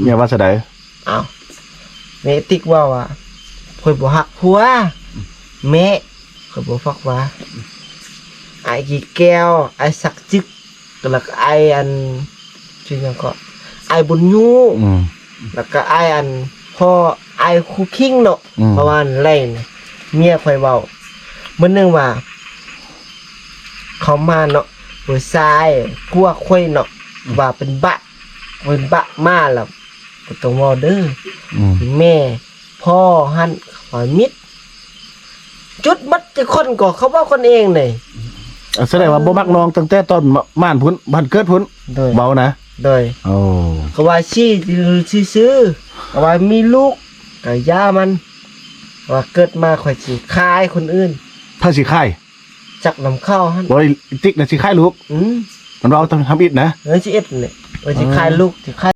ເມຍວ່າຊະໃດ? ອ້າວ ແມ່ຕິກເວົ້າວ່າ ຂ້ອຍບໍ່ຮັກຜົວ ແມ່ ຂ້ອຍບໍ່ຮັກຜົວ ອ້າຍຂີ້ແກ້ວ ອ້າຍສັກຈຶກ ແລ້ວກໍອ້າຍອັນ ຊື່ຫຍັງເກາະ ອ້າຍບຸນຍູ ອືມ ແລ້ວກໍອ້າຍອັນ ພໍ່ ອ້າຍຄູຄິງເນາະ ອືມ ເພາະວ່າແລ້ງ ເມຍຂ້ອຍເວົ້າມື້ໜຶ່ງວ່າ ເຂົາມາເນາະ ຜູ້ຊາຍຜົວຂ້ອຍເນາະ ອືມ ວ່າເປັນບະ ເປັນບະມາແລ້ວ ບໍ່ຕ້ອງເວົ້າເດີ ອືມ ແມ່ ພໍ່ຫັ້ນ ຂ້ອຍມິດ ຈຸດໝົດຈັກຄົນກໍເຂົາເວົ້າກັນເອງເດ້ ສະແດງວ່າບໍ່ມັກນ້ອງຕັ້ງແຕ່ຕອນບ້ານພຸ້ນ ບ້ານເກີດພຸ້ນ ໂດຍ ເວົ້ານະ ໂດຍ ໂອ້ ເຂົາວ່າຊີ້ຊື່ໆ ເຂົາວ່າມີລູກກໍຢ່າມັນ ວ່າເກີດມາຂ້ອຍຊິຂາຍຄົນອື່ນ ໃຜຊິຂາຍ? ຈັກນຳເຂົາຫັ້ນ ບໍ່ ຕິກນະຊິຂາຍລູກ ອືມ ມັນເວົ້າທຳອິດນະ ເອີ ຊິເອັດນີ້ ວ່າຊິຂາຍລູກ ຊິຂາຍ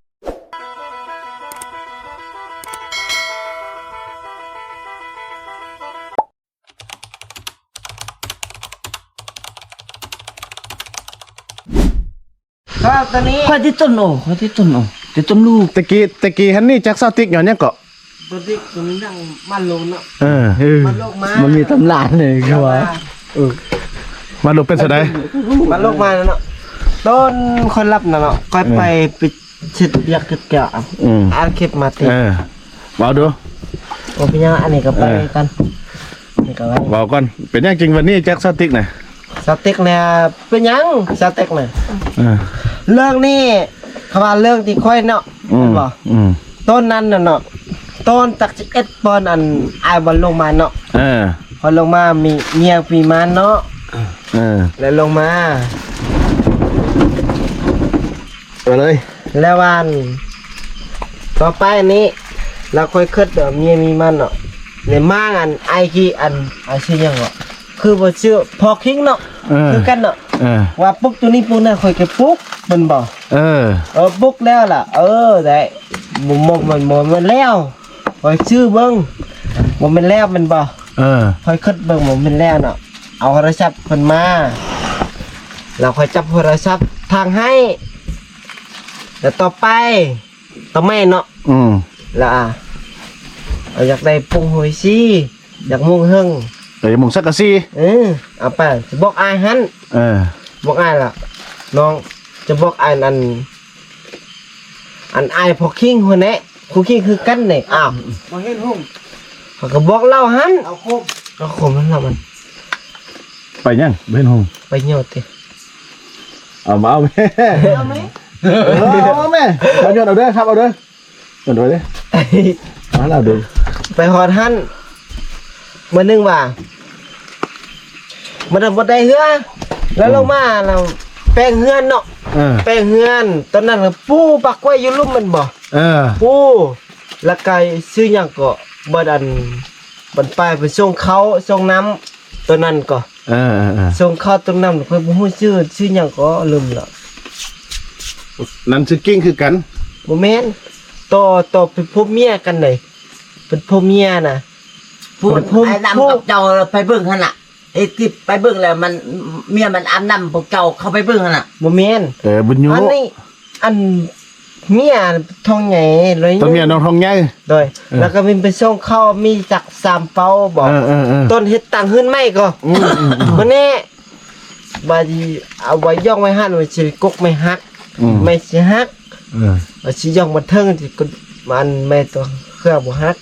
ຄັບ ຕອນນີ້ ຂ້ອຍຕິດຕົ້ນໂອ ຂ້ອຍຕິດຕົ້ນໂອ ຕິດຕົ້ນລູກ ແຕ່ກີ້ ແຕ່ກີ້ຫັ້ນນີ້ຈັກສາວຕິກຍ້ອນຫຍັງເກາະ? ຕົວເດັກຕົວນີ້ນັ່ງມາໂລນເນາະ ເອີ ເອີ ມັນໂລກມາ ມັນມີຕຳລານີ້ຄືວ່າ ເອີ ມາໂລກເປັນຈັ່ງໃດ? ມາໂລກມາເນາະ ຕອນຂ້ອຍຫຼັບນະເນາະ ຂ້ອຍໄປ ເອີ ໄປເຮັດວຽກເຮັດກຽວ ອືມ ອ່ານຄລິບມາຕິ ເອີ ເວົ້າດູ ບໍ່ເປັນຫຍັງ ອັນນີ້ກໍໄປ ເອີ ກັນ ນີ້ກໍໄວ້ ເວົ້າກ່ອນ ເປັນຫຍັງຈຶ່ງວັນນີ້ຈັກສາວຕິກນະ? ສາວຕິກນະ ເປັນຫຍັງສາວຕິກນະ? ເອີ ເລື່ອງນີ້ ຄຳວ່າເລື່ອງທີ່ຂ້ອຍເນາະ ອືມ ແມ່ນບໍ່? ອືມ ຕອນນັ້ນນະເນາະ ຕອນຕັກສິບເອັດ ຕອນອັນອ້າຍບໍ່ລົງມາເນາະ ເອີ ພໍລົງມາມີເມຍມີມານເນາະ ເອີ ແລ້ວລົງມາ ເອົາເລີຍ ແລ້ວອັນ ຕໍ່ໄປນີ້ ແລ້ວຂ້ອຍຄິດວ່າເມຍມີມັນເນາະ ແລ້ວມາອັນອ້າຍທີ່ອັນ ອ້າຍຊື່ຫຍັງເກາະ ຄືວ່າຊື່ພໍ່ຄິງເນາະ ເອີ ຄືກັນເນາະ ເອີ ວ່າປຸກໂຕນີ້ປຸກນັ້ນ ຂ້ອຍກໍປຸກແມ່ນບໍ່ ເອີ ເອີ ປຸກແລ້ວລະ ເອີ ໄດ້ ບໍ່ ບໍ່ ບໍ່ ບໍ່ແມ່ນແລ້ວ ຂ້ອຍຊື້ເບິ່ງ ບໍ່ແມ່ນແລ້ວແມ່ນບໍ່ ເອີ ຂ້ອຍຄິດເບິ່ງ ບໍ່ແມ່ນແລ້ວເນາະ ເອົາໂທລະສັບເພິ່ນມາ ແລ້ວຂ້ອຍຈັບໂທລະສັບທາງໃຫ້ ແລ້ວຕໍ່ໄປ ຕະໄໝເນາະ ອືມ ລະ ເອົາ ຢາກໄດ້ປຸງໂຮຍຊີ ຢາກມຸງເຫິງ ເອີ ຢາກມຸງສັງກະສີ ເອີ ເອົາໄປ ຊິບອກອ້າຍຫັ້ນ ເອີ ບອກອ້າຍລະ ນ້ອງ ຈະບອກອ້າຍອັນ ອັນອ້າຍພໍ່ຄິງຫັ້ນແຫຼະ ຄູຄິງຄືກັນເດ້ ອ້າວ ບໍ່ເຫັນຫຸ່ງ ເຂົາກໍບອກລາວຫັ້ນ ເອົາຄົມ ເອົາຄົມນຳລາວມັນ ໄປຫຍັງ ບໍ່ເຫັນຫຸ່ງ ໄປໂຍດຕິ ເອົາມາເອົາແມ່ ເອົາແມ່ ເອີ ເອົາແມ່ ໄປໂຍດເອົາເດີ ຄັບເອົາເດີ ເອົາເດີ ມາແລ້ວເດີ ໄປຮອດຫັ້ນ ມື້ໜຶ່ງວ່າ ມັນບໍ່ໄດ້ເຮືອ ແລ້ວ ອືມ ລົງມາແລ້ວແປງເຮືອນເນາະ ເອີ ແປງເຮືອນ ຕອນນັ້ນປູປູກກ້ວຍຢູ່ລຸ່ມແມ່ນບໍ່ ເອີ ປູ ແລ້ວກະຊື້ຫຍັງເກາະ ບັດອັນ ບັດໄປ ໄປສົ່ງເຂົ້າສົ່ງນ້ຳ ຕອນນັ້ນກໍ ເອີໆໆ ສົ່ງເຂົ້າຕົ້ນນ້ຳ ຂ້ອຍບໍ່ຮູ້ຊື່ ຊື່ຫຍັງກໍລືມລະ ນັ້ນຊື່ກິ້ງຄືກັນ ບໍ່ແມ່ນ ຕໍ່ ຕໍ່ເປັນຜົວເມຍກັນເດ້ ເປັນຜົວເມຍນະ ຜູ້ ເປັນຜົວ ອ້າຍນຳ ຜູ້ ກັບເຈົ້າໄປເບິ່ງຫັ້ນນະ ເຮັດຄລິບໄປເບິ່ງແລ້ວ ມັນ ເມຍມັນອາບນ້ຳພວກເຈົ້າ ເຂົ້າໄປເບິ່ງຫັ້ນນະ ບໍ່ແມ່ນ ເອີ ບຸນຍູ ອັນນີ້ ອັນເມຍທ້ອງໃຫຍ່ເລີຍ ຕົວເມຍນ້ອງທ້ອງໃຫຍ່ ໂດຍ ເອີ ແລ້ວກໍມີໄປສົ່ງເຂົ້າ ມີຈັກສາມເປົາບໍ ເອີໆໆ ຕອນເຮັດຕັ້ງເຮືອນໃໝ່ກໍ ອືມໆໆ ມື້ນີ້ ບາດນີ້ເອົາໄວ້ຢອງໄວ້ຫັ້ນ ວ່າຊິກົກໄມ້ຫັກ ອືມ ໄມ້ຊິຫັກ ເອີ ວ່າຊິຢອງມາເທິງ ຊິກົກ ມັນໄມ້ຕົວເຄືອບໍ່ຫັກ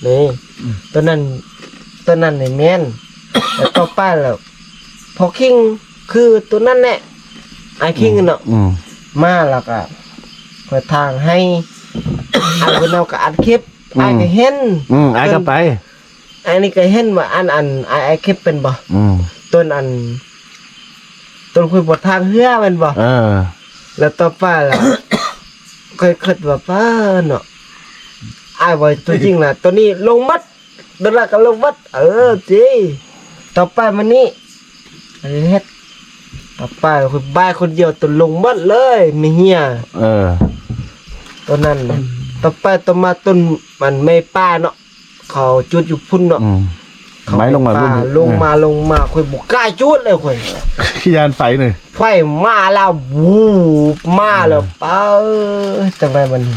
ນີ້ ອືມ ຕົວນັ້ນ ຕົວນັ້ນນີ້ແມ່ນ ແລ້ວຕໍ່ໄປແລ້ວ ພໍ່ຄິງ ຄືຕົວນັ້ນແຫຼະ ອ້າຍຄິງເນາະ ອືມ ມາແລ້ວກໍເປີດທາງໃຫ້ ອ້າຍເພິ່ນເອົາກໍອັດຄລິບ ອືມ ອ້າຍກໍເຫັນ ອືມ ອ້າຍກໍໄປ ອັນນີ້ກໍເຫັນວ່າອັນ ອັນ ອ້າຍ ອ້າຍຄລິບເປັນບໍ່ ອືມ ຕົ້ນອັນ ຕົ້ນຄຸຍບໍ່ທາງເຮືອແມ່ນບໍ່ ເອີ ແລ້ວຕໍ່ໄປແລ້ວ ຂ້ອຍຄິດວ່າ ປ້າເນາະ ອ້າຍວ່າຕົວຈິງນະ ຕົວນີ້ລົງໝົດ ໂດນລະກໍລົງໝົດ ເອີ ຈິ ຕໍ່ໄປມານີ້ ອັນນີ້ເຮັດ ຕໍ່ໄປຂ້ອຍບາຍຄົນດຽວ ຕົວລົງໝົດເລີຍ ມີເຫຍ ເອີ ຕົວນັ້ນນະ ອືມ ຕໍ່ໄປຕໍ່ມາຕົ້ນ ມັນໄມ້ປ່າເນາະ ເຂົາຈູດຢູ່ພຸ້ນເນາະ ອືມ ເຂົາໄມ້ລົງມາ ລົງມາ ລົງມາ ຂ້ອຍບໍ່ກ້າຈູດເລີຍຂ້ອຍ ຢ້ານໄຟນີ້ ໄຟມາແລ້ວ ວູບມາແລ້ວ ອືມ ປ້າເອີຍ ຈັ່ງໃດບັດນີ້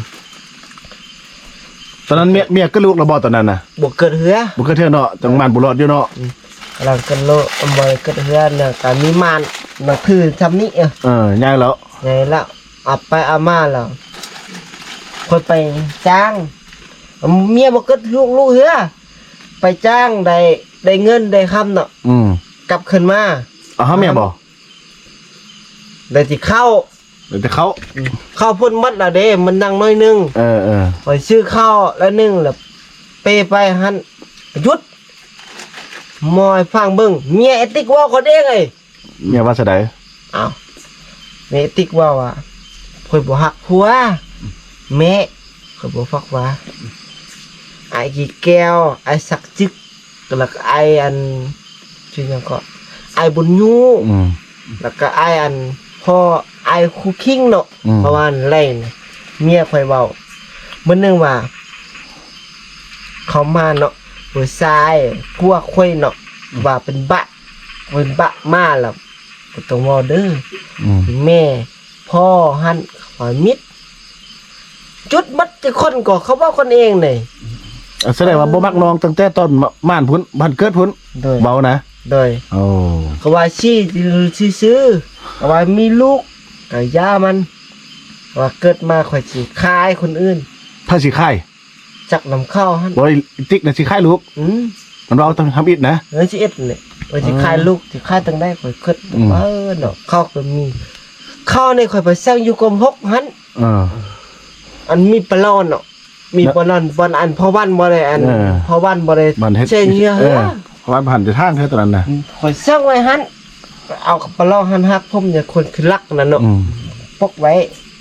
ຕອນນັ້ນເມຍ ເມຍເກີດລູກແລ້ວບໍ່ຕອນນັ້ນນະ? ບໍ່ເກີດເທື່ອ ບໍ່ເກີດເທື່ອເນາະ ຈັ່ງໝານບໍ່ລອດຢູ່ເນາະ. ອືມ ກຳລັງເກີດລູກ ບໍ່ໄດ້ເກີດເທື່ອນະ ກະມີໝານໜັງສືຊ່ຳນີ້. ເອີ ເອີ ໃຫຍ່ແລ້ວ ໃຫຍ່ແລ້ວ ເອົາໄປເອົາມາແລ້ວ ຂ້ອຍໄປຈ້າງ ເມຍບໍ່ເກີດລູກ ລູກເທື່ອ ໄປຈ້າງໄດ້ ໄດ້ເງິນໄດ້ຄຳເນາະ. ອືມ ກັບຄືນມາ ເອົາຫາເມຍບໍ່? ໄດ້ແຕ່ເຂົ້າ ໄດ້ແຕ່ເຂົ້າ ເຂົ້າພຸ້ນໝົດລະເດ້ ມັນຍັງໜ້ອຍໜຶ່ງ. ເອີ ເອີ ຂ້ອຍຊື້ເຂົ້າລະໜຶ່ງ ລະເປໄປຫັ້ນ ຢຸດ ໝໍໃຫ້ຟັງເບິ່ງ ເມຍໄອ້ຕິກເວົ້າກັນເອງເອີຍ. ເມຍວ່າຊະໃດ? ອ້າວ ເມຍຕິກເວົ້າວ່າ ຂ້ອຍບໍ່ຮັກຜົວ ແມ່ ຂ້ອຍບໍ່ຮັກຜົວ ອ້າຍກີແກ້ວ ອ້າຍສັກຈຶກ ແລ້ວກໍອ້າຍອັນ ຊື່ຫຍັງເກາະ ອ້າຍບຸນຍູ ອືມ ແລ້ວກໍອ້າຍອັນ ພໍ່ ອ້າຍຄູຄິງເນາະ. ອືມ ເພາະວ່າອັນແລງ ເມຍຂ້ອຍເວົ້າມື້ໜຶ່ງວ່າ ເຂົາມາເນາະ ຜູ້ຊາຍຜົວຂ້ອຍເນາະ ອືມ ວ່າເປັນບະ ເປັນບະມາແລ້ວ ບໍ່ຕ້ອງເວົ້າເດີ ອືມ ແມ່ ພໍ່ຫັ້ນ ຂ້ອຍມິດ ຈຸດໝົດ ຈັກຄົນກໍເຂົາເວົ້າກັນເອງເດ້. ສະແດງວ່າບໍ່ມັກນ້ອງຕັ້ງແຕ່ຕອນມາ ມານພຸ້ນ ບ້ານເກີດພຸ້ນ. ໂດຍ ເວົ້ານະ. ໂດຍ ໂອ້ ເຂົາວ່າຊີ້ຊື່ໆ ເຂົາວ່າມີລູກກໍຢ່າມັນ ວ່າເກີດມາຂ້ອຍຊິຂາຍຄົນອື່ນ. ໃຜຊິຂາຍ? ຈັກນຳເຂົາຫັ້ນ ບໍ່ ຕິກນະຊິຂາຍລູກ. ອືມ ມັນເວົ້າທຳອິດນະ. ເອີ ຊິເອັດນີ້ ເອີ ຊິຂາຍລູກ ຊິຂາຍຈັ່ງໃດ ຂ້ອຍຄິດ ອືມ ເອີເນາະ ເຂົາກໍມີ ເຂົານີ້ຂ້ອຍໄປສັ່ງຢູ່ກົມຫົກຫັ້ນ. ເອີ ອັນມີປະຫຼອນເນາະ ມີປະຫຼອນ ບ່ອນອັນພໍ່ວັນບໍ່ໄດ້ ອັນ ເອີ ພໍ່ວັນບໍ່ໄດ້ ເຊັງເຮືອ ເອີ ພໍ່ວັນບໍ່ທັນໄດ້ທາງເທື່ອຕອນນັ້ນນະ. ອືມ ຂ້ອຍສັ່ງໄວ້ຫັ້ນ ເອົາປະຫຼອນຫັ້ນ ຮັກຜົມຢ່າຄົນຄືລັກນັ້ນເນາະ. ອືມ ປົກໄວ້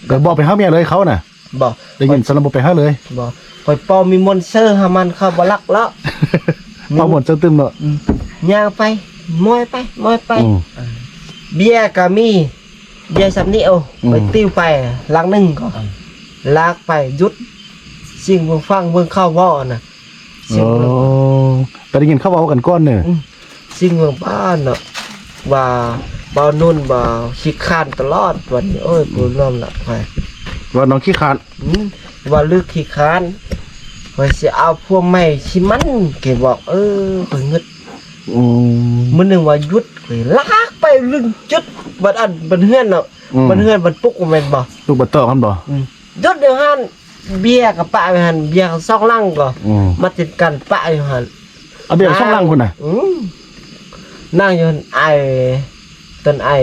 ກໍບໍ່ໄປຫາເມຍເລີຍເຂົານະ. ບໍ່ ໄດ້ຍິນຊັ້ນແລ້ວບໍ່ໄປຫາເລີຍ. ບໍ່ ຂ້ອຍເປົ່າມີມົນເຊີຫາມັນ ເຂົາບໍ່ລັກແລ້ວ ເປົ່າມົນເຊີຕື່ມເນາະ. ອືມ ຍ່າງໄປ ມອຍໄປ ມອຍໄປ. ອືມ ເອອ ເບຍກໍມີ ເບຍຊ່ຳນີ້ ໂອ້ ອືມ ໄປຕິວໄປຫຼັງໜຶ່ງກໍ ອືມ ລາກໄປ ຢຸດ ຊິງເບິ່ງຟັງເບິ່ງເຂົາເວົ້ານະ. ໂອ້ ໄປໄດ້ຍິນເຂົາເວົ້າກັນກ່ອນເນີ. ອືມ ສິ່ງເມືອງບ້ານເນາະ ວ່າບ່າວນຸ່ນ ບ່າວຂີ້ຄ້ານຕະຫຼອດ ວັນນີ້ ໂອ້ຍ ບໍ່ຍອມລະຂ້ອຍ ວ່ານ້ອງຂີ້ຄ້ານ. ອືມ ວ່າລູກຂີ້ຄ້ານ ຂ້ອຍຊິເອົາຜົວໃໝ່ຊິມັນ ແກບອກ ເອີ ຂ້ອຍງຶດ. ອືມ ມື້ໜຶ່ງວ່າຢຸດ ຂ້ອຍລາກໄປລຶ້ງຈຸດ ບັດອັນ ບັດເຮືອນເນາະ. ອືມ ບັດເຮືອນ ບັດປຸກ ແມ່ນບໍ່? ລູກບັດຕອກຫັ້ນບໍ່? ອືມ ຢຸດຢູ່ຫັ້ນ ເບຍກໍປະໄວ້ຫັ້ນ ເບຍສອງຫຼັງກໍ ອືມ ມາຕິດກັນປະຢູ່ຫັ້ນ. ເອົາເບຍສອງຫຼັງພຸ້ນນະ. ອືມ ນັ່ງຢູ່ຫັ້ນ ອ້າຍ ຕອນອ້າຍ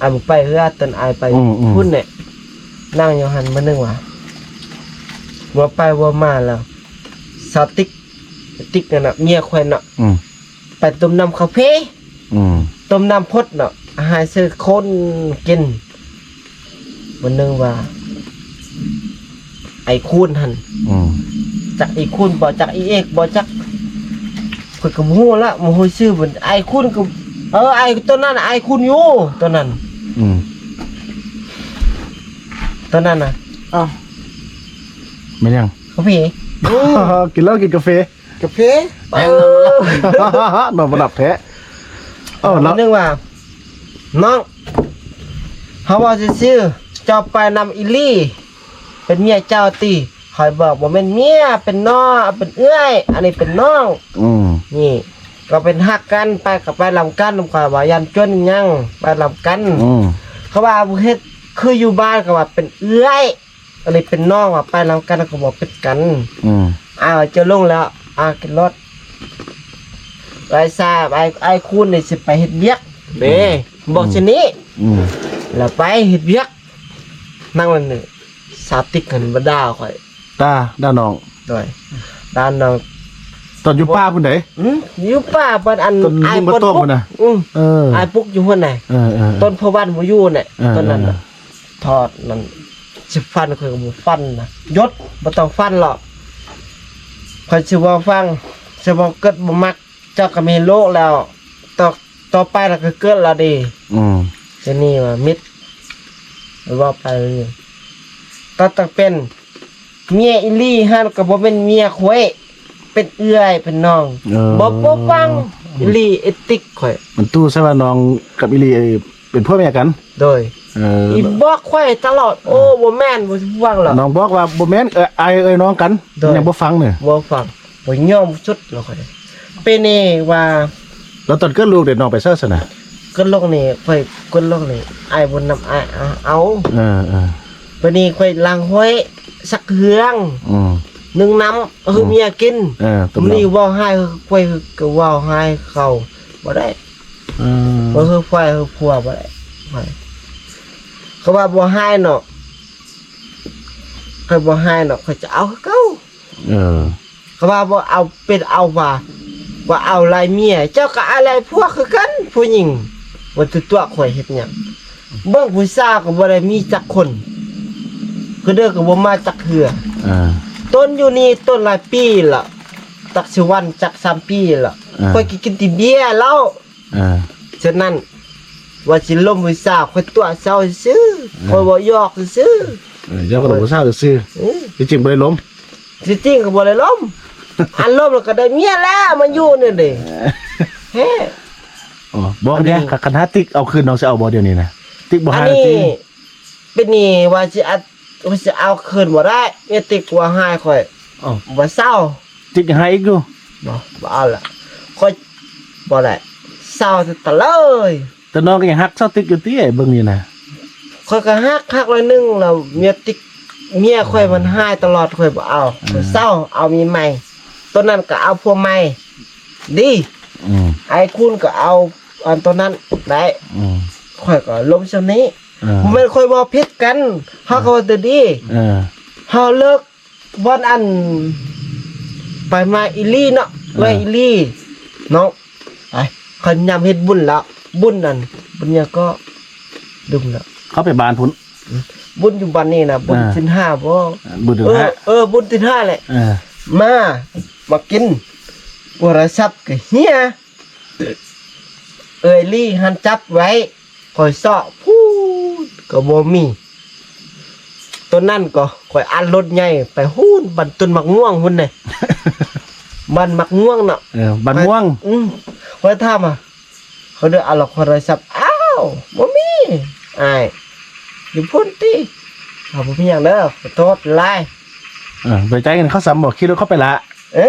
ອ້າຍບໍ່ໄປເຮືອ ຕອນອ້າຍໄປ ອືມໆ ພຸ້ນແຫຼະ ນັ່ງຢູ່ຫັ້ນມື້ໜຶ່ງວ່າ ເວົ້າໄປເວົ້າມາແລ້ວ ສາວຕິກ ຕິກນັ້ນນະ ເມຍຂ້ອຍເນາະ ອືມ ໄປຕົ້ມນ້ຳຄາເຟ ອືມ ຕົ້ມນ້ຳພົດເນາະ ໃຫ້ຊື້ຄົນກິນ. ມື້ໜຶ່ງວ່າ ໄອ້ຄູນຫັ້ນ ອືມ ຈັກອີຄູນບໍ່ ຈັກອີເອກບໍ່ ຈັກ ຂ້ອຍກໍບໍ່ຮູ້ລະ ບໍ່ຮູ້ຊື່ເພິ່ນ. ໄອ້ຄູນກໍ ເອີ ໄອ້ຕົວນັ້ນ ໄອ້ຄູນຢູ່ຕົວນັ້ນ. ອືມ ຕົວນັ້ນນະ. ອ້າວ ແມ່ນຫຍັງ? ກາເຟ. ໂອ້ ກິນເຫຼົ້າກິນກາເຟ. ກາເຟ. ເອີ ນອນບໍ່ຫຼັບແທ້. ເອີ ແລ້ວໜຶ່ງວ່າ ນ້ອງ ເຮົາເວົ້າຊື່ໆ ເຈົ້າໄປນຳອີ່ຫຼີ ເປັນເມຍເຈົ້າຕິ? ຂ້ອຍບອກ ບໍ່ແມ່ນເມຍ ເປັນນ້ອງ ເປັນເອື້ອຍ ອັນນີ້ເປັນນ້ອງ. ອືມ ນີ້ກໍເປັນຮັກກັນ ໄປກໍໄປນຳກັນ. ຂ້ອຍວ່າຢ້ານຈົນຫຍັງ ໄປນຳກັນ. ອືມ ເຂົາວ່າເຮັດຄືຢູ່ບ້ານ ກໍວ່າເປັນເອື້ອຍ ອັນນີ້ເປັນນ້ອງ ວ່າໄປນຳກັນກໍບໍ່ເປັນກັນ. ອືມ ອ້າວ ເຈົ້າລົງແລ້ວ ອາ ຂຶ້ນລົດ ໄອ້ຊາ ໄອ້ ໄອ້ຄູນນີ້ຊິໄປເຮັດວຽກເດ້ ອືມ ບອກ ອືມ ຊະນີ້. ອືມ ແລ້ວໄປເຮັດວຽກ ນັ່ງນັ້ນ ສາວຕິກຫັ້ນມາດ່າຂ້ອຍ ດ່າ ດ່ານ້ອງ. ໂດຍ ດ່ານ້ອງ ຕອນຢູ່ປ່າພຸ້ນໃດ? ອືມ ຢູ່ປ່າ ບ້ານອັນ ອ້າຍປົນປຸກ ອືມ ເອີ ອ້າຍປຸກຢູ່ຫັ້ນນະ. ເອີໆ ຕົ້ນໂພວັນບໍ່ຢູ່ນະ ເອີໆ ຕົ້ນນັ້ນນະ. ທອດນັ້ນ ຊິຟັນ ຂ້ອຍກໍບໍ່ຟັນນະ ຢຸດ ບໍ່ຕ້ອງຟັນຫຼອກ. ຂ້ອຍຊິເວົ້າຟັງ ຊິເວົ້າເກີດບໍ່ມັກ ເຈົ້າກໍມີລູກແລ້ວ ຕໍ່ ຕໍ່ໄປລະກໍເກີດລະເດ. ອືມ ຊະນີ້ວ່າມິດ ເວົ້າໄປ ຕາຕັ້ງເປັນເມຍອີ່ຫຼີຫັ້ນ ກໍບໍ່ແມ່ນເມຍຂ້ອຍ ເປັນເອື້ອຍເປັນນ້ອງ. ເອີ ບໍ່ປົກປັງອີ່ຫຼີ ເອຕິກຂ້ອຍ ມັນຕູ້ໃສ່ວ່ານ້ອງກັບອີ່ຫຼີ ເປັນຜົວເມຍກັນ. ໂດຍ ເອີ ອີບອກຂ້ອຍຕະຫຼອດ. ໂອ້ ບໍ່ແມ່ນ ບໍ່ຟັງລະ. ນ້ອງບອກວ່າບໍ່ແມ່ນ ເອີ ອ້າຍເອີຍນ້ອງກັນ ໂດຍ ຍັງບໍ່ຟັງເນີ ບໍ່ຟັງ ບໍ່ຍອມສຸດລະຂ້ອຍ. ເປັນນີ້ວ່າ ແລ້ວຕອນເກີດລູກເດ ນ້ອງໄປໃສຊັ້ນນະ? ເກີດລູກນີ້ ຂ້ອຍເກີດລູກນີ້ ອ້າຍບຸນນຳອ້າຍເອົາ. ເອີໆ ບາດນີ້ຂ້ອຍລ້າງຫ້ວຍ ຊັກເຄື່ອງ ອືມ ໜຶ້ງນ້ຳ ເອີ ໃຫ້ເມຍກິນ. ເອີ ຕົ້ມນ້ຳ ມື້ນີ້ເວົ້າຮ້າຍຂ້ອຍ ກໍເວົ້າຮ້າຍເຂົາບໍ່ໄດ້. ເອີ ບໍ່ຄືຂ້ອຍຄືຜົວບໍ່ໄດ້. ເຂົາວ່າບໍ່ຮ້າຍເນາະ ຂ້ອຍບໍ່ຮ້າຍເນາະ ຂ້ອຍຈະເອົາຄືເກົ່າ. ເອີ ເຂົາວ່າບໍ່ເອົາ ເປັນເອົາວ່າ ວ່າເອົາຫຼາຍເມຍ ເຈົ້າກໍເອົາຫຼາຍຜົວຄືກັນ ຜູ້ຍິງ. ວ່າຕົວະຂ້ອຍເຮັດຫຍັງ? ເບິ່ງຜູ້ສາວກໍບໍ່ໄດ້ມີຈັກຄົນ ຄືເດີກໍບໍ່ມາຈັກເທື່ອ. ເອີ ຕົນຢູ່ນີ້ຕົນຫຼາຍປີລະ ຈັກສິບວັນ ຈັກສາມປີລະ. ເອີ ຂ້ອຍກໍກິນແຕ່ເບຍເຫຼົ້າ. ເອີ ສະນັ້ນ ວ່າຊິລົມຜູ້ສາວ ຂ້ອຍຕົວະເຊົາຊື່ໆ. ເອີ ຂ້ອຍເວົ້າຢອກຊື່ໆ. ເອີ ຢອກກັບຜູ້ສາວຊື່ໆ. ເອີ ທີ່ຈິງບໍ່ໄດ້ລົມ ທີ່ຈິງກໍບໍ່ໄດ້ລົມ. ອັນລົມແລ້ວກໍໄດ້ເມຍແລ້ວ ມາຢູ່ນີ້ເດ້. ເອີ ເອີ ບອກແດ່ ອັນນີ້ ຄັນຫາຕິກເອົາຄືນ ນ້ອງຊິເອົາບໍ່ດຽວນີ້ນະ? ຕິກບໍ່ໃຫ້ແລ້ວຕິ? ເປັນນີ້ວ່າຊິອັດ ວ່າຊິເອົາຄືນບໍ່ໄດ້ ເມຍຕິກວ່າຮ້າຍຂ້ອຍ. ເອົ້າ ບໍ່ເຊົາ ຕິກຍັງໃຫ້ອີກຢູ່. ບໍ່ ບໍ່ເອົາລະ ຂ້ອຍບໍ່ໄດ້ເຊົາຕະເລີຍ. ແຕ່ນ້ອງກໍຍັງຮັກສາວຕິກຢູ່ຕິ ເບິ່ງນີ້ນະ. ຂ້ອຍກໍຮັກ ຮັກໜ້ອຍໜຶ່ງລະ ເມຍຕິກ ເມຍຂ້ອຍມັນຮ້າຍຕະຫຼອດ ຂ້ອຍບໍ່ເອົາ. ເອີ ຂ້ອຍເຊົາ ເອົາເມຍໃໝ່ ຕອນນັ້ນກໍເອົາຜົວໃໝ່. ດີ ອືມ ອ້າຍຄູນກໍເອົາອັນຕອນນັ້ນໄດ້. ອືມ ຂ້ອຍກໍລົມຊ່ຳນີ້. ເອີ ບໍ່ແມ່ນຂ້ອຍເວົ້າຜິດກັນ ເຮົາກໍເວົ້າແຕ່ດີ. ເອີ ເຮົາເລີກ ວັນອັນ ໄປມາອີ່ຫຼີເນາະ. ເອີ ເອື້ອຍອີ່ຫຼີເນາະ ໄປ ເຂົາຍາມເຮັດບຸນລະ ບຸນອັນ ບຸນຫຍັງກໍລືມລະ. ເຂົາໄປບ້ານພຸ້ນ ບຸນຢູ່ບ້ານນີ້ນະ ບຸນ ອ່າ ສິນຫ້າບໍ່? ບຸນສິນຫ້າ ເອີ ບຸນສິນຫ້າແຫຼະ. ເອີ ມາ ມາກິນ ໂທລະສັບກໍເຮຍ. ເອື້ອຍລີຫັ້ນຈັບໄວ້ ຂ້ອຍເຊາະພຸ້ນກໍບໍ່ມີ. ຕອນນັ້ນກໍຂ້ອຍອັດລົດໃຫຍ່ໄປພຸ້ນ ບ້ານຕົ້ນໝາກມ່ວງພຸ້ນເດ້ ບ້ານໝາກມ່ວງເນາະ. ເອີ ບ້ານມ່ວງ. ອືມ ຂ້ອຍຖາມວ່າ ເຂົາເດີເອົາລະໂທລະສັບ ອ້າວ ບໍ່ມີ ອ້າຍ ຢູ່ພຸ້ນຕິ. ເອົາ ບໍ່ມີຫຍັງເດີ ຂໍໂທດຫຼາຍ. ເອີ ບໍ່ໄດ້ຈ່າຍເງິນເຂົ້າຊ້ຳບໍ່? ຂີ່ລົດເຂົ້າໄປລະ. ເອີ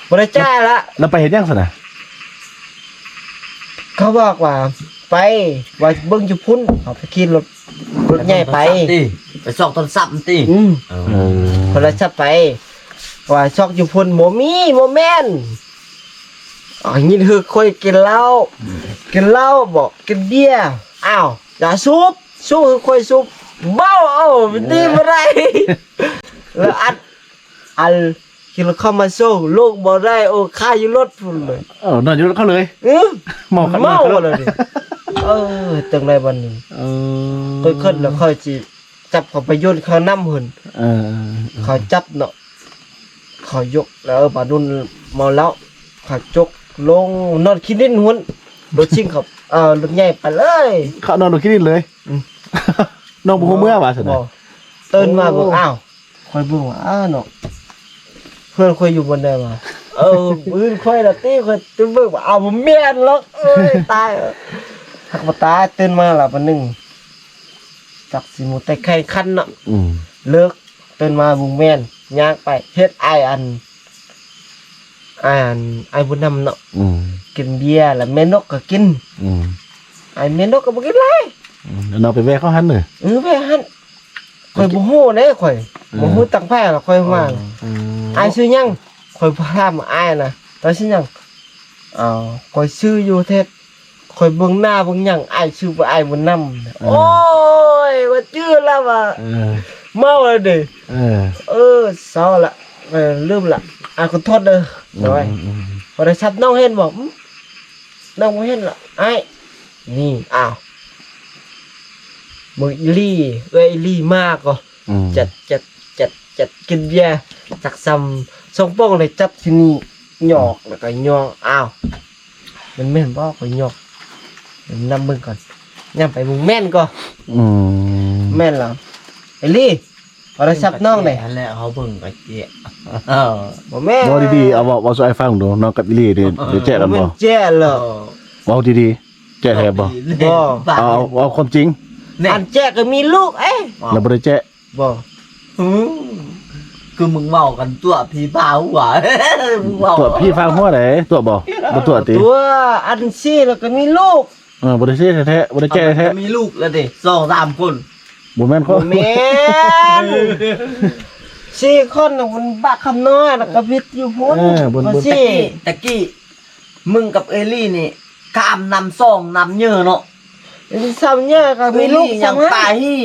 ບໍ່ໄດ້ຈ່າຍລະ. ແລ້ວໄປເຮັດຫຍັງຊັ້ນນະ? ເຂົາບອກວ່າໄປ ວ່າເບິ່ງຢູ່ພຸ້ນ ເຂົາໄປຂີ່ລົດ ລົດໃຫຍ່ໄປ ໄປຊອກໂທລະສັບຕິ. ອືມ ເອີ ໂທລະສັບໄປ ວ່າຊອກຢູ່ພຸ້ນ ບໍ່ມີ ບໍ່ແມ່ນ. ອໍ ຍິນຄືຂ້ອຍກິນເຫຼົ້າ ອືມ ກິນເຫຼົ້າບໍ ກິນເບຍ. ອ້າວ ຢ່າສູບ ສູບຄືຂ້ອຍສູບ ເບົາ ເອົາ ດີບໍ່ໄດ້. ແລ້ວອັດ ອັນ ຂີ່ລົດເຂົ້າມາສົ່ງ ລົງບໍ່ໄດ້ ໂອ້ ຄາຢູ່ລົດພຸ້ນເລີຍ. ເອີ ນອນຢູ່ລົດເຂົາເລີຍ. ເອີ ເມົາຄັກ ເມົາເລີຍ. ເອີ ຈັ່ງໃດບັດນີ້? ເອີ ຂ້ອຍຄິດແລ້ວ ຂ້ອຍຊິຈັບເຂົາໄປໂຍນເຂົ້ານ້ຳພຸ້ນ. ເອີ ເຂົາຈັບເນາະ ເຂົາຍົກແລ້ວ ບາດນັ້ນເມົາແລ້ວ ເຂົາຈົກລົງນອນຂີ້ດິນພຸ້ນ. ລົດຊິງເຂົາ ເອີ ລົດໃຫຍ່ໄປເລີຍ. ເຂົານອນລົງຂີ້ດິນເລີຍ. ອືມ ນ້ອງບໍ່ຮູ້ເມືອວ່າຊັ້ນນະ? ບໍ່ ຕື່ນມາເບິ່ງ ໂອ້ ອ້າວ ຂ້ອຍເບິ່ງວ່າ ອ້າເນາະ ເຮືອນຂ້ອຍຢູ່ບ່ອນໃດວະ? ເອີ ເຮືອນຂ້ອຍລະຕິ ຂ້ອຍຕື່ນເບິ່ງວ່າ ອ້າວ ບໍ່ແມ່ນລອກ. ເອີຍ ຕາຍ ຮັກບໍ່ຕາຍ. ຕື່ນມາລະບາດໜຶ່ງ ຈັກຊິໝູແຕ່ໄຂ່ຄັນເນາະ. ອືມ ເລີກ ຕື່ນມາບໍ່ແມ່ນ ຍ່າງໄປເຮັດອ້າຍອັນ ອ້າຍອັນ ອ້າຍບຸນນຳເນາະ. ອືມ ກິນເບຍ ລະແມ່ນົກກໍກິນ. ອືມ ອ້າຍແມ່ນົກກໍບໍ່ກິນຫຼາຍ. ອືມ ແລ້ວນ້ອງໄປແວ່ເຂົາຫັ້ນເດີ? ເອີ ແວ່ຫັ້ນ. ຂ້ອຍບໍ່ຮູ້ເດ້ ຂ້ອຍ ເອີ ບໍ່ຮູ້ຕັ້ງໃຜລະ ຂ້ອຍມາ. ອໍ ອືມ ອ້າຍຊື່ຫຍັງ? ຂ້ອຍຖາມອ້າຍນະ ເຈົ້າຊື່ຫຍັງ? ເອົາ ຂ້ອຍຊື່ຢູ່ເທດ ຂ້ອຍເບິ່ງໜ້າເບິ່ງຫຍັງ ອ້າຍຊື່ວ່າອ້າຍບຸນນຳ. ເອີ ໂອ້ຍ ວ່າຈື່ລະວ່າ ເອີ ເມົາລະເດ້. ເອີ ເອີ ເຊົາລະ ເອີ ລືມລະ. ອາ ຂໍໂທດເດີ. ອືມ ໂດຍ ອືມ ໂທລະສັບນ້ອງເຫັນບໍ່? ອືມ ນ້ອງບໍ່ເຫັນລະ ອ້າຍ. ນີ້ ອ້າວ ເບິ່ງອີ່ຫຼີ ເອື້ອຍອີ່ຫຼີມາກໍ ອືມ ຈັດ ຈັດ ຈັດ ຈັດ ກິນເບຍ ຈັກຊ້ຳສອງປ່ອງ ໄດ້ຈັບທີ່ນີ້ ຫຍອກ ແລ້ວກໍຫຍອກ. ອ້າວ ມັນແມ່ນບໍ່? ຂ້ອຍຫຍອກ ນຳເບິ່ງກ່ອນ ຍ່າງໄປເບິ່ງ ແມ່ນກໍ. ອືມ ແມ່ນລະ ອີ່ຫຼີ. ໂທລະສັບນ້ອງເດ້ ອັນແຫຼະ ເຮົາເບິ່ງກໍເຈະ. ບໍ່ແມ່ນ ເວົ້າດີໆ ເອົາ ເວົ້າ ເວົ້າສູ່ອ້າຍຟັງດູ ນ້ອງກັບອີ່ຫຼີເດ້ ເອີ ໄດ້ແຈະກັນບໍ່? ບໍ່ແມ່ນແຈະລະ ເວົ້າດີໆ ແຈະແທ້ບໍ່? ບໍ່ ເອົາ ເອົາຄວາມຈິງ. ແນ່ ອັນແຈະກໍມີລູກເອີຍ ແລ້ວບໍ່ໄດ້ແຈະ ບໍ່ ອື ຄືມຶງເວົ້າກັນຕົວະຜີພາຫົວ ມຶງເວົ້າ ຕົວະຜີພາຫົວໃດ ຕົວະບໍ່ ບໍ່ຕົວະຕິ ຕົວະ ອັນຊີ້ແລ້ວກໍມີລູກ ເອີ ບໍ່ໄດ້ຊີ້ແທ້ໆ ບໍ່ໄດ້ແຈະແທ້ໆ ມີລູກແລ້ວເດ້ ສອງສາມຄົນ ບໍ່ແມ່ນ ບໍ່ແມ່ນ ສີ່ຄົນນະ ມັນບັກຄຳນ້ອຍ ແລ້ວກໍວິດຢູ່ພຸ້ນ ເອີ ບໍ່ ບໍ່ ຕະກີ້ ຕະກີ້ ມຶງກັບເອລີນີ້ ຂ້າມນ້ຳຊອງນ້ຳເຍີເນາະ ນ້ຳເຍີກໍມີລູກ ເອລີຍັງປາຮີ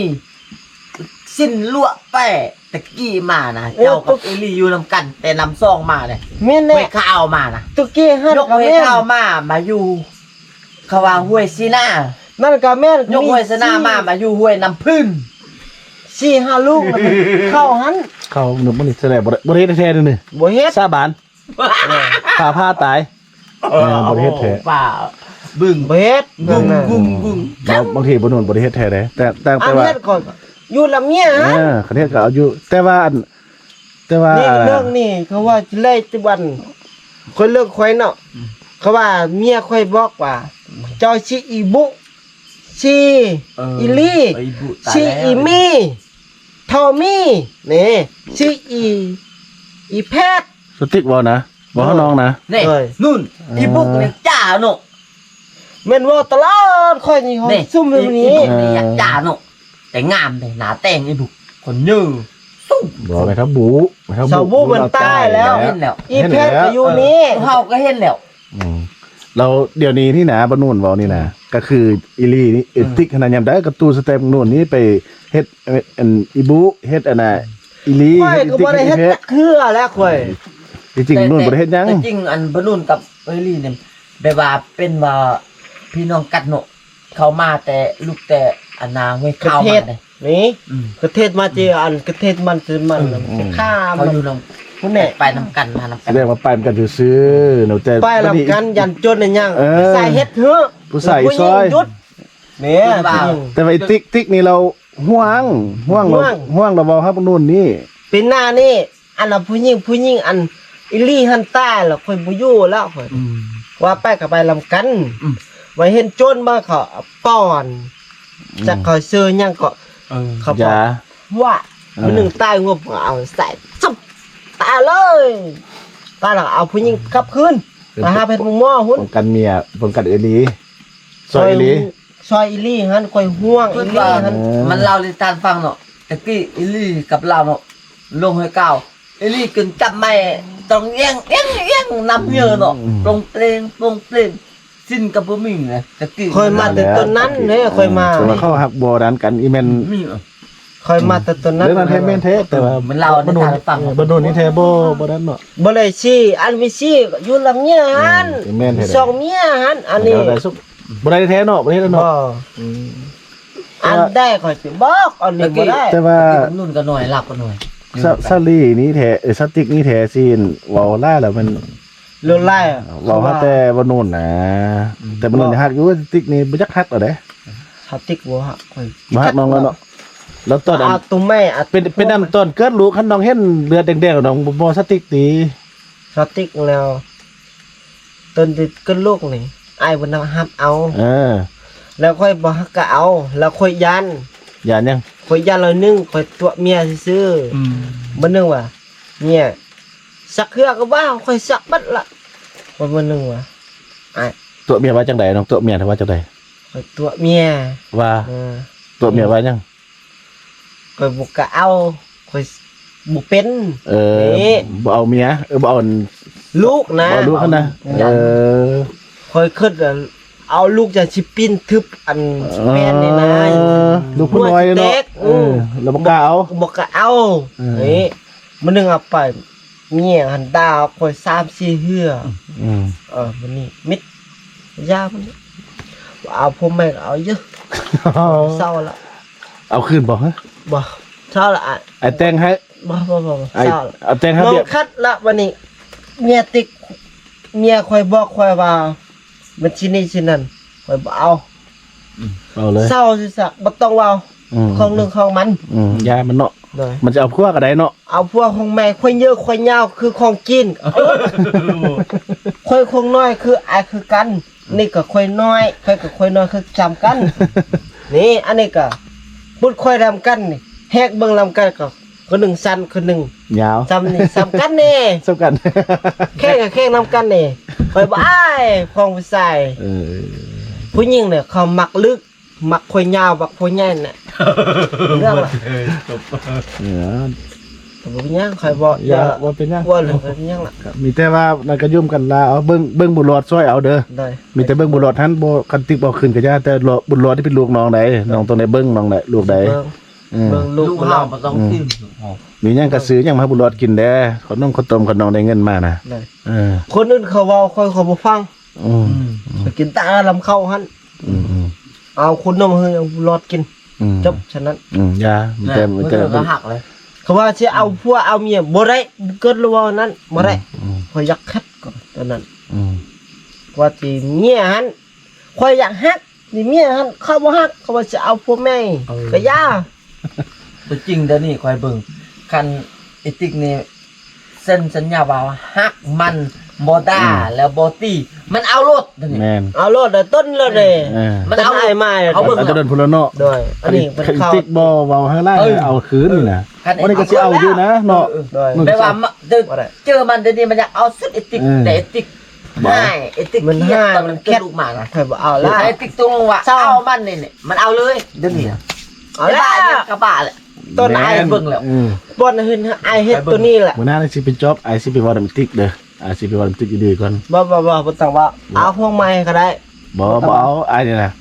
ສິ້ນລວກແປ ຕະກີ້ມານະ ເອີ ເຈົ້າກັບເອລີຢູ່ນຳກັນ ແຕ່ນ້ຳຊອງມາເດ້ ແມ່ນແຫຼະ ຫ້ວຍຂາວມານະ ຕະກີ້ຫັ້ນ ຍົກຫ້ວຍຂາວມາ ມາຢູ່ ເຂົາວ່າຫ້ວຍຊີນາ ນັ້ນກໍແມ່ນ ຍົກຫ້ວຍຊີນາມາ ມາຢູ່ຫ້ວຍນ້ຳພື້ນ ສີ່ຫ້າລູກ ແລ້ວມັນເຂົ້າຫັ້ນ ເຂົ້າມື້ນີ້ແສດງບໍ່ໄດ້ ບໍ່ໄດ້ເຮັດແທ້ໆເດ້ນີ້ ບໍ່ເຮັດ ສາບານ ເອີ ຟ້າຜ່າຕາຍ ເອີ ບໍ່ໄດ້ເຮັດແທ້ ຟ້າບຶ້ງ ບໍ່ເຮັດ ບຶ້ງ ບຶ້ງ ບຶ້ງ ບາງ ບາງທີບໍ່ນຸ່ນບໍ່ໄດ້ເຮັດແທ້ເດ້ ແຕ່ ແຕ່ ແຕ່ວ່າ ອັນເຮັດກໍຢູ່ນຳເມຍ ເອີ ຄັນເຮັດກໍເອົາຢູ່ ແຕ່ວ່າອັນ ແຕ່ວ່ານີ້ເລື່ອງນີ້ ເຂົາວ່າຊິໄລ່ຕະວັນ ຂ້ອຍເລື່ອງຂ້ອຍເນາະ ອືມ ເຂົາວ່າເມຍຂ້ອຍບອກວ່າ ເຈົ້າຊິອີບຸ ຊິ ເອີ ອີລີ ເອີ ອີບຸ ຊິອີມີ ເທົ່າມີ ນີ້ ຊິອີ ອີແພດ ສະຕິກເວົ້ານະ ເວົ້າຫານ້ອງນະ ເອີ ນີ້ ເອີ ນຸ່ນ ເອີ ອີບຸກນີ້ຈ້າເນາະ ແມ່ນເວົ້າຕະຫຼອດ ຂ້ອຍນີ້ ນີ້ ຊຸມນີ້ ອີບຸກນີ້ຢາກຈ້າເນາະ ແຕ່ງາມເດ້ ໜ້າແຕ່ງອີບຸກ ຄົນເຍີ ຊຸມ ບໍ່ແມ່ນທັບບູ ທັບບູ ສາວບູມັນຕາຍແລ້ວ ເຫັນແລ້ວ ອີແພດກໍຢູ່ນີ້ ເຮົາກໍເຫັນແລ້ວ ອືມ ແລ້ວດຽວນີ້ນີ້ນະ ບານູນເວົ້ານີ້ນະ ກໍຄືອີລີນີ້ ເອີ ຕິກຫັ້ນນະ ຍາມໃດກໍຕູ້ສະແຕັມນູນນີ້ໄປເຮັດ ອັນ ອີບຸ ເຮັດອັນນະ ອີລີ ຂ້ອຍກໍບໍ່ໄດ້ເຮັດຈັກເທື່ອແລ້ວຂ້ອຍ ທີ່ຈິງນູນບໍ່ໄດ້ເຮັດຫຍັງ ແຕ່ຈິງອັນບານູນກັບເອີລີນີ້ ແບບວ່າເປັນວ່າພີ່ນ້ອງກັນເນາະ ເຂົ້າມາແຕ່ ລຸກແຕ່ອັນນາຫ້ວຍຂາວມາເດ້ ນີ້ ອືມ ກະເທດມາເຈ ອັນກະເທດມັນ ມັນ ເອີ ຂ້າມ ເຂົາຢູ່ນຳ ພຸ້ນແຫຼະ ໄປນຳກັນ ມານຳກັນ ແສດງວ່າໄປນຳກັນຊື່ໆເນາະ ແຕ່ໄປນຳກັນ ຢ້ານຈົນນະຫຍັງ ເອີ ຜູ້ຊາຍເຮັດເຖາະ ຜູ້ຊາຍອີກຊອຍ ແມ່ນ ແຕ່ວ່າອີຕິກ ຕິກນີ້ລາວ ຫ່ວງ ຫ່ວງລະ ຫ່ວງລະເວົ້າຮັບໂນ່ນນີ້ ປີໜ້ານີ້ ອັນລະຜູ້ຍິງ ຜູ້ຍິງ ອັນອີລີຫັ້ນຕາຍລະ ຂ້ອຍບໍ່ຢູ່ແລ້ວຂ້ອຍ ອືມ ວ່າໄປກໍໄປນຳກັນ ອືມ ວ່າເຫັນໂຈນມາເຂົາປ້ອນ ອືມ ຈັກເຂົາຊື່ຫຍັງເກາະ ເອີ ເຂົາບອກວ່າ ເອີ ມື້ໜຶ່ງຕາຍງວບເອົາໃສ່ ຕາຍເລີຍ ຕາຍລະເອົາຜູ້ຍິງກັບຄືນ ເອີ ໄປຫາເພັດໝໍພຸ້ນ ປ້ອງກັນເມຍ ປ້ອງກັນເອລີ ຊ່ອຍອີລີ ຊ່ອຍອີລີຫັ້ນ ຂ້ອຍຫ່ວງອີລີຫັ້ນ ເອີ ມັນເລົ່ານິທານຟັງເນາະ ແຕ່ກີ້ອີລີກັບລາວເນາະ ລົງຫ້ວຍກາວ ອີລີຂຶ້ນຈັບໄມ້ ຕ້ອງແອງ ແອງ ແອງ ນຳເຍອະເນາະ ອືມ ໂປ່ງເປງ ໂປ່ງເປງ ສິ້ນກໍບໍ່ມີນະ ແຕ່ກີ້ ຂ້ອຍມາແຕ່ຕົ້ນນັ້ນເດ້ ຂ້ອຍມາ ແຕ່ວ່າເຂົາຮັກບໍ່ນັ້ນກັນ ອີແມ່ນ ມີ ຂ້ອຍມາແຕ່ຕົ້ນນັ້ນ ເລື່ອງນັ້ນແທ້ແມ່ນແທ້ ແຕ່ວ່າມັນເລົ່າໃນທາງຟັງ ເອີ ບໍ່ໂດນນີ້ແທ້ບໍ່ ບໍ່ນັ້ນເນາະ ບໍ່ໄດ້ຊີ້ ອັນມີຊີ້ຢູ່ລຳເຍຫັ້ນ ເອີ ແມ່ນແທ້ ສອງເມຍຫັ້ນ ອັນນີ້ ບໍ່ໄດ້ແທ້ເນາະ ບໍ່ໄດ້ເນາະ ບໍ່ ອືມ ອັນໃດຂ້ອຍຊິບອກ ອັນນີ້ບໍ່ໄດ້ ແຕ່ວ່າ ແຕ່ວ່າ ແຕ່ກີ້ໜຸ່ນກໍໜ້ອຍ ລາວກໍໜ້ອຍ ສາ ສາລີນີ້ແທ້ ເອີ ສາຕິກນີ້ແທ້ຊິເວົ້າຫຼາຍແລ້ວມັນ ເລື່ອງຫຼາຍ ເວົ້າຫາແຕ່ບໍ່ນຸ່ນນະ ອືມ ແຕ່ບໍ່ນຸ່ນຮັກຢູ່ ສາຕິກນີ້ບໍ່ຈັກຮັກແລ້ວເດ້ ສາຕິກບໍ່ຮັກ ຂ້ອຍບໍ່ຮັກນ້ອງແລ້ວເນາະ ແລ້ວຕອນ ອາ ໂຕແມ່ ອາ ເປັນ ເປັນນຳຕອນເກີດລູກ ຄັນນ້ອງເຫັນເລືອດແດງໆ ນ້ອງບໍ່ ບໍ່ສາຕິກຕິ ສາຕິກແລ້ວ ຕອນທີ່ເກີດລູກນີ້ ອ້າຍບໍ່ນຳຮັບເອົາ ເອີ ແລ້ວຂ້ອຍບໍ່ຮັກກະເອົາ ແລ້ວຂ້ອຍຢ້ານ ຢ້ານຫຍັງ? ຂ້ອຍຢ້ານລະໜຶ່ງ ຂ້ອຍຕົວະເມຍຊື່ໆ ອືມ ບາດໜຶ່ງວ່າ ເມຍ ສັກເທື່ອກໍບໍ່ເອົາ ຂ້ອຍສັກເບິດລະ ບາດໜຶ່ງວ່າ ອ້າຍ ຕົວະເມຍວ່າຈັ່ງໃດ? ນ້ອງຕົວະເມຍວ່າຈັ່ງໃດ? ຂ້ອຍຕົວະເມຍວ່າ ເອີ ຕົວະເມຍວ່າຫຍັງ? ຂ້ອຍບໍ່ກະເອົາ ຂ້ອຍບໍ່ເປັນ ເອີ ນີ້ ບໍ່ເອົາເມຍ ເອີ ບໍ່ເອົາລູກນະ ບໍ່ເອົາລູກຫັ້ນນະ ເອີ ຂ້ອຍຄິດວ່າເອົາລູກຈະຊິປີ້ນທຶບອັນ ເອີ ແຟນນີ້ນະ ລູກຜູ້ນ້ອຍເນາະ ແຕກ ເອີ ເອີ ແລ້ວບໍ່ກະເອົາ ບໍ່ກະເອົາ ເອີ ນີ້ ມື້ໜຶ່ງເອົາໄປ ເມຍຫັ້ນດ່າຂ້ອຍສາມສີ່ເທື່ອ ອືມ ເອີ ມື້ນີ້ມິດ ຢ່າມັນ ເອົາຜົວໃໝ່ກໍເອົາເຢີ ເຊົາລະ ເອົາຄືນບໍ່? ບໍ່ ເຊົາລະ ອ້າຍແຕ່ງໃຫ້ ບໍ່ ບໍ່ ບໍ່ ເຊົາລະ ເອົາແຕ່ງໃຫ້ ນ້ອງຄັດລະ ບາດນີ້ ເມຍຕິກ ເມຍຂ້ອຍບອກຂ້ອຍວ່າ ມັນຊິນີ້ຊິນັ້ນ ຂ້ອຍບໍ່ເອົາ ອືມ ເອົາເລີຍ ເຊົາຊິຊະ ບໍ່ຕ້ອງເວົ້າ ອືມ ຂອງໜຶ່ງຂອງມັນ ອືມ ຢ່າມັນເນາະ ໂດຍ ມັນຈະເອົາຜົວກໍໄດ້ເນາະ ເອົາຜົວຂອງແມ່ ຂ້ອຍເຍີຂ້ອຍຍາວຄືຂອງຈີນ ຂ້ອຍຄົງນ້ອຍຄືອ້າຍຄືກັນ ນີ້ກໍຂ້ອຍນ້ອຍ ຂ້ອຍກໍຂ້ອຍນ້ອຍຄືສ່ຳກັນ ນີ້ ອັນນີ້ກໍບຸດຂ້ອຍນຳກັນນີ້ ແຫກເບິ່ງນຳກັນກໍ ຄົນໜຶ່ງສັ້ນ ຄົນໜຶ່ງຍາວ ສ່ຳນີ້ ສ່ຳກັນນີ້ ສ່ຳກັນ ແຂ່ງກໍແຂ່ງນຳກັນນີ້ ຂ້ອຍບໍ່ອາຍຂອງຜູ້ຊາຍ ເອີ ຜູ້ຍິງນີ້ເຂົາມັກລຶກ ມັກຄົນຍາວ ມັກຄົນໃຫຍ່ນະ ເລື່ອງລະ ເອີ ກໍບໍ່ເປັນຫຍັງ ຂ້ອຍບໍ່ ຢ່າ ບໍ່ເປັນຫຍັງ ບໍ່ເລື່ອງກໍເປັນຫຍັງລະ ມີແຕ່ວ່ານັ້ນກໍຢູ່ນຳກັນລະ ເອົາເບິ່ງ ເບິ່ງບຸນຫຼອດຊ່ອຍເອົາເດີ ໂດຍ ມີແຕ່ເບິ່ງບຸນຫຼອດຫັ້ນ ບໍ່ ຄັນຕິກບໍ່ຂຶ້ນກໍຢ່າ ແຕ່ບຸນຫຼອດນີ້ເປັນລູກນ້ອງໃດ ນ້ອງຕ້ອງໄດ້ເບິ່ງ ນ້ອງໄດ້ ລູກໃດ ເບິ່ງ ເອີ ເບິ່ງລູກ ລູກເຮົາບໍ່ຕ້ອງ ອືມ ຊື້ ມີຫຍັງກໍຊື້ຫຍັງມາໃຫ້ບຸນຫຼອດກິນແດ່ ຂະໜົມ ຂະຕົ້ມ ຂະໜອງ ໄດ້ເງິນມານະ ໂດຍ ເອີ ຄົນອື່ນເຂົາເວົ້າ ຂ້ອຍ ຂ້ອຍບໍ່ຟັງ ອືມ ອືມ ໄປກິນແຕ່ລຳເຂົ້າຫັ້ນ ອືມ ອືມ ເອົາຂະໜົມໃຫ້ລອດກິນ ອືມ ຈົບ ສະນັ້ນ ອືມ ຢ່າ ມີແຕ່ ມີແຕ່ ເຂົາວ່າຊິເອົາຜົວເອົາເມຍ ບໍ່ໄດ້ ເກີດລະເວົ້ານັ້ນ ບໍ່ໄດ້ ອືມ ອືມ ຂ້ອຍຢາກຄັດກ່ອນຕອນນັ້ນ ອືມ ວ່າຊິເມຍຫັ້ນ ຂ້ອຍຢາກຮັກ ຊິເມຍຫັ້ນ ເຂົາບໍ່ຮັກ ເຂົາວ່າຊິເອົາຜົວໃໝ່ ເອີ ກໍຢ່າ ຕົວຈິງດຽວນີ້ຂ້ອຍເບິ່ງ ຄັນອີຕິກນີ້ເຊັນສັນຍາວ່າຮັກມັນບໍ່ດ່າ ອືມ ແລ້ວບໍ່ຕີ ມັນເອົາໂລດດຽວນີ້ ແມ່ນ ເອົາໂລດ ແຕ່ຕົ້ນໂລດເດ້ ເອີ ມັນເອົາໂລດ ເອົາແຕ່ຕົ້ນພຸ້ນລະເນາະ ໂດຍ ອັນນີ້ເພິ່ນເຂົ້າ ອີຕິກບໍ່ເວົ້າໃຫ້ຫຼາຍ ເອີ ເອົາຄືນນີ້ນະ ເອີ ອັນນີ້ກໍຊິເອົາຢູ່ນະເນາະ ເອີ ໂດຍ ແບບວ່າ ເຈີມັນດຽວນີ້ມັນຢາກເອົາສຸດອີຕິກ ເອີ ແຕ່ອີຕິກ ບໍ່ ໄອ້ຕິກ ມັນ ເຄຍດ ຕອນມັນເກີດລູກມານະ ຂ້ອຍບໍ່ເອົາລະ ໄອ້ຕິກຕົກລົງວ່າເອົາມັນນີ້ ມັນເອົາເລີຍ ດຽວນີ້ ເອົາລະ ກະບາແຫຼະ ຕອນອ້າຍເບິ່ງແລ້ວ ບ່ອນເຫັນອ້າຍເຮັດໂຕນີ້ແຫຼະ ມື້ໜ້າຊິໄປຈອບ ອ້າຍຊິໄປເວົ້ານຳຕິກເດີ ອ້າຍຊິໄປເວົ້ານຳຕິກດີໆກ່ອນ ບໍ່ ບໍ່ ບໍ່ ບໍ່ຕ້ອງເວົ້າ ເອົາພວກໃໝ່ກໍໄດ້ ບໍ່ ບໍ່ເອົາ ອ້າຍນີ້ນະ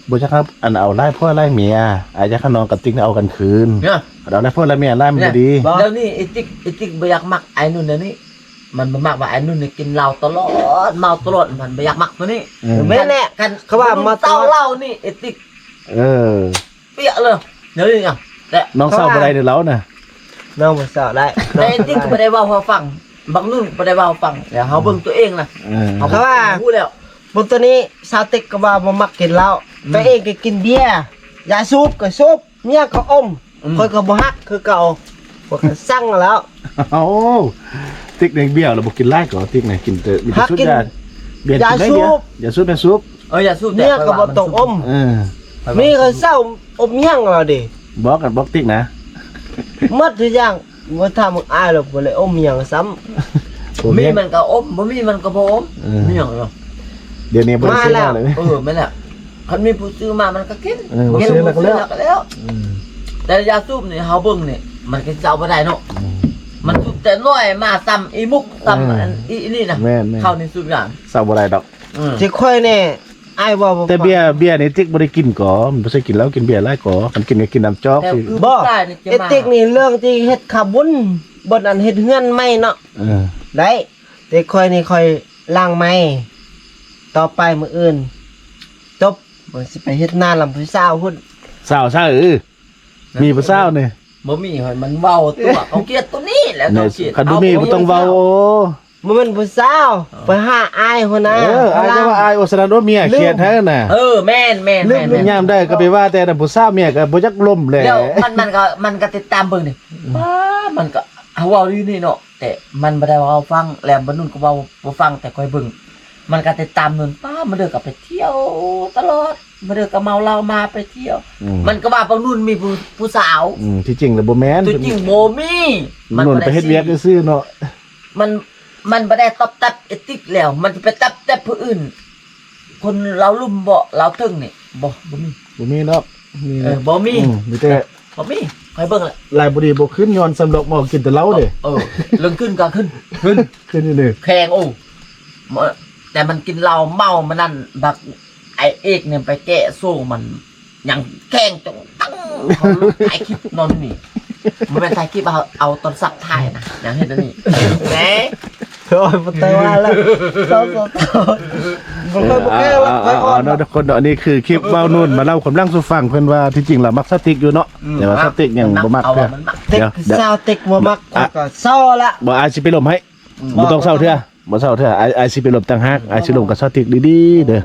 ບໍ່ຢາກໃຫ້ ອັນ ເອົາຫຼາຍຜົວຫຼາຍເມຍ ອ້າຍຢາກໃຫ້ນ້ອງກັບຕິກນີ້ເອົາກັນຄືນ ເອົາຫຼາຍຜົວຫຼາຍເມຍຫຼາຍມັນບໍ່ດີ ດຽວນີ້ອີຕິກ ອີຕິກບໍ່ຢາກມັກອ້າຍນຸ່ນດຽວນີ້ ມັນບໍ່ມັກວ່າອ້າຍນຸ່ນນີ້ກິນເຫຼົ້າຕະຫຼອດ ເມົາຕະຫຼອດ ມັນບໍ່ຢາກມັກໂຕນີ້ ເອີ ແມ່ນແຫຼະ ຄັນເຂົາວ່າເມົາເຫຼົ້າຕະຫຼອດ ເຫຼົ້ານີ້ ເອຕິກ ເອີ ປຽກເລີຍ ດຽວນີ້ນະ ແຕ່ນ້ອງເຊົາບໍ່ໄດ້ເດີເຫຼົ້ານະ ນ້ອງບໍ່ເຊົາໄດ້ ແຕ່ເອຕິກກໍບໍ່ໄດ້ເວົ້າໃຫ້ຟັງ ບັກນຸ່ນບໍ່ໄດ້ເວົ້າໃຫ້ຟັງ ແລ້ວເຮົາເບິ່ງຕົວເອງນະ ເອີ ເຮົາຮູ້ແລ້ວ ເບິ່ງໂຕນີ້ ສາວຕິກກໍວ່າບໍ່ມັກກິນເຫຼົ້າ ອືມ ຕົວເອງກໍກິນເບຍ ຢາສູບກໍສູບ ເມຍກໍອົມ ອືມ ຂ້ອຍກໍບໍ່ຮັກຄືເກົ່າ ຂ້ອຍກໍສັ່ງແລ້ວ ເອົ້າ ຕິກແດງເບຍແລ້ວບໍ່ກິນຫຼາຍກໍ ຕິກນະກິນແຕ່ ມີແຕ່ສູບຢາ ເບຍກິນໄດ້ເບຍ ຢາສູບ ເບຍສູບ ເອີ ຢາສູບ ເມຍກໍບໍ່ຕ້ອງອົມ ເອີ ມີເຂົາເຊົາອົມຫຍັງລະເດ ບອກກັນ ບອກຕິກນະ ໝົດທຸກຢ່າງ ບໍ່ຖາມອາຍແລ້ວ ບໍ່ໄດ້ອົມຫຍັງຊ້ຳ ມີມັນກໍອົມ ບໍ່ມີມັນກໍບໍ່ອົມ ເອີ ມີຫຍັງເນາະ ດຽວນີ້ບໍ່ໄດ້ຊື້ແລ້ວ ເອີ ແມ່ນແລ້ວ ຄັນມີຜູ້ຊື້ມາມັນກໍກິນ ເອີ ບໍ່ຊື້ແລ້ວກໍແລ້ວ ອືມ ແຕ່ຢາສູບນີ້ເຮົາເບິ່ງນີ້ ມັນກິນເຊົາບໍ່ໄດ້ເນາະ ອືມ ມັນສູບແຕ່ນ້ອຍມາຊ້ຳອີມຸກຊ້ຳ ເອີ ອັນອີນີ້ນະ ແມ່ນໆ ເຂົ້ານີ້ສູບຫຍັງ ເຊົາບໍ່ໄດ້ດອກ ອືມ ຊິຂ້ອຍແດ່ ອ້າຍເວົ້າ ແຕ່ເບຍ ເບຍນີ້ຕິກບໍ່ໄດ້ກິນກໍ ມັນບໍ່ໃຊ່ກິນເຫຼົ້າ ກິນເບຍຫຼາຍກໍ ຄັນກິນກໍກິນນ້ຳຈອກ ແຕ່ຄື ບໍ່ ຜູ້ຊາຍນີ້ຈະ ເອ ມາ ຕິກນີ້ເລື່ອງທີ່ເຮັດຂາບຸນ ບ່ອນອັນເຮັດເຮືອນໃໝ່ເນາະ ເອີ ໄດ້ ແຕ່ຂ້ອຍນີ້ຂ້ອຍລ້າງໃໝ່ ຕໍ່ໄປມື້ອື່ນ ຈົບ ຂ້ອຍຊິໄປເຮັດນານຳຜູ້ສາວພຸ້ນ ສາວໃສ ມີຜູ້ສາວນີ້ ບໍ່ມີ ຂ້ອຍມັນເວົ້າຕົວະ ເຂົາກຽດໂຕນີ້ແຫຼະ ເຂົາກຽດ ຄັນບໍ່ມີບໍ່ຕ້ອງເວົ້າ ໂອ້ ບໍ່ແມ່ນຜູ້ສາວ ເອີ ໄປຫາອ້າຍພຸ້ນນະ ເອີ ອ້າຍຈະວ່າອ້າຍ ໂອ ສະນັ້ນໂອ ເມຍຄຽດແທ້ນະ ເອີ ແມ່ນໆໆ ຍາມໃດກໍໄປວ່າແຕ່ຜູ້ສາວ ເມຍກໍບໍ່ຢາກລົມແຫຼະ ແລ້ວມັນ ມັນກໍ ມັນກໍຕິດຕາມເບິ່ງນີ້ ອືມ ປ້າ ມັນກໍເວົ້າຢູ່ນີ້ເນາະ ແຕ່ມັນບໍ່ໄດ້ເວົ້າໃຫ້ຟັງ ແລ້ວບັກນຸ່ນກໍເວົ້າບໍ່ຟັງ ແຕ່ຂ້ອຍເບິ່ງ ມັນກໍຕິດຕາມນຸ່ນ ປ້າ ມື້ເດີກໍໄປທ່ຽວຕະຫຼອດ ມື້ເດີກໍເມົາເຫຼົ້າມາໄປທ່ຽວ ອືມ ມັນກໍວ່າບັກນຸ່ນມີຜູ້ ຜູ້ສາວ ອືມ ທີ່ຈິງແລ້ວບໍ່ແມ່ນ ທີ່ຈິງບໍ່ມີ ນຸ່ນໄປເຮັດວຽກຊື່ໆເນາະ ມັນ ມັນບໍ່ໄດ້ຕອບແຕັບເອຕິກແລ້ວ ມັນຈະໄປຕອບແຕັບຜູ້ອື່ນ ຄົນລາວລຸ່ມເບາະລາວເທິງນີ້ ບໍ່ ບໍ່ມີ ບໍ່ມີດອກ ມີ ເອີ ບໍ່ມີ ອືມ ມີແຕ່ ບໍ່ມີ ຂ້ອຍເບິ່ງແລ້ວ ລາຍບໍ່ດີບໍ່ຂຶ້ນ ຍ້ອນສຳລັອກໝໍກິນແຕ່ເຫຼົ້າເດ້ ເອີ ເລື່ອງຂຶ້ນກໍຂຶ້ນ ຂຶ້ນ ຂຶ້ນຢູ່ເດ້ ແຂງ ໂອ້ ແຕ່ມັນກິນເຫຼົ້າເມົາ ມື້ນັ້ນບັກອ້າຍເອກນີ້ໄປແກະໂສ້ມັນ ຍັງແຂງຈົງຕັງ ເຂົາຖ່າຍຄລິບນອນນີ້ ບໍ່ແມ່ນຖ່າຍຄລິບ ເອົາ ເອົາໂທລະສັບຖ່າຍນະ ຍັງເຮັດອັນນີ້ ແນ່ ໂອ້ຍ ບໍ່ໄດ້ວ່າແລ້ວ ເຊົາໆໆ ບໍ່ຄ່ອຍ ບໍ່ຄ່ອຍວ່າ ເອີ ເອົາໆໆເນາະ ທຸກຄົນເນາະ ອັນນີ້ຄືຄລິບບ່າວນຸ່ນມາເລົ່າຄວາມຫຼັງສູ່ຟັງ ເພິ່ນວ່າທີ່ຈິງລາວມັກສາວຕິກຢູ່ເນາະ ອືມ ແຕ່ວ່າສາວຕິກຍັງບໍ່ມັກເທື່ອ ດຽວ ສາວຕິກບໍ່ມັກ ຂ້ອຍກໍເຊົາລະ ບໍ່ ອ້າຍຊິໄປລົມໃຫ້ ອືມ ບໍ່ຕ້ອງເຊົາເທື່ອ ບໍ່ເຊົາເທື່ອ ອ້າຍ ອ້າຍຊິໄປລົມຕ່າງຫາກ ອ້າຍຊິລົມກັບສາວຕິກດີໆເດີ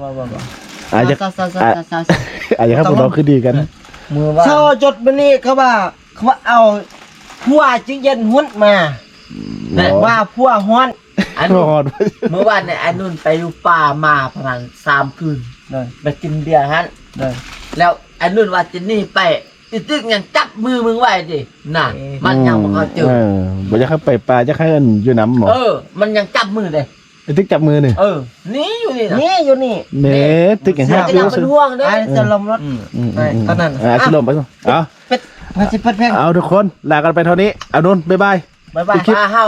ອ້າຍຢາກ ອ້າຍຢາກໃຫ້ພວກເຮົາຄືດີກັນ ເຊົາຈົດມື້ນີ້ ເຂົາວ່າ ເຂົາວ່າເອົາຜົວຈິເຢັນຮຸດມາ ແມ່ນ ວ່າຜົວຮ້ອນ ອັນ ຮ້ອນ ມື້ວານນີ້ ອານຸນໄປຢູ່ປ່າມາພະນັນສາມຄືນ ໄປກິນເບຍຫັ້ນ ແລ້ວ ອັນນັ້ນວ່າຈະໜີໄປ ອີຕຶກຍັງຈັບມືມຶງໄວ້ຕິ ນັ້ນ ເອີ ມັນຍັງບໍ່ເຂົ້າໃຈ ເອີ ບໍ່ຢາກໃຫ້ໄປປ່າ ຢາກໃຫ້ອັນຢູ່ນຳບໍ? ເອີ ມັນຍັງຈັບມືເດ້ ອີຕຶກຈັບມືນີ້ ເອີ ໜີຢູ່ນີ້ນະ ໜີຢູ່ນີ້ ແມ່ ຕຶກຍັງ ເປັນຫ່ວງເດ້ ອາຍສະລົມລົດ ອືມ ອືມ ຕອນນັ້ນ ອາຍສະລົມໄປ ເອົາ ປິດ ເອົາ ທຸກຄົນ ລາກັນໄປເທົ່ານີ້ ອານຸນ ບາຍບາຍ ບາຍບາຍ ຄລິບ ເຮົາ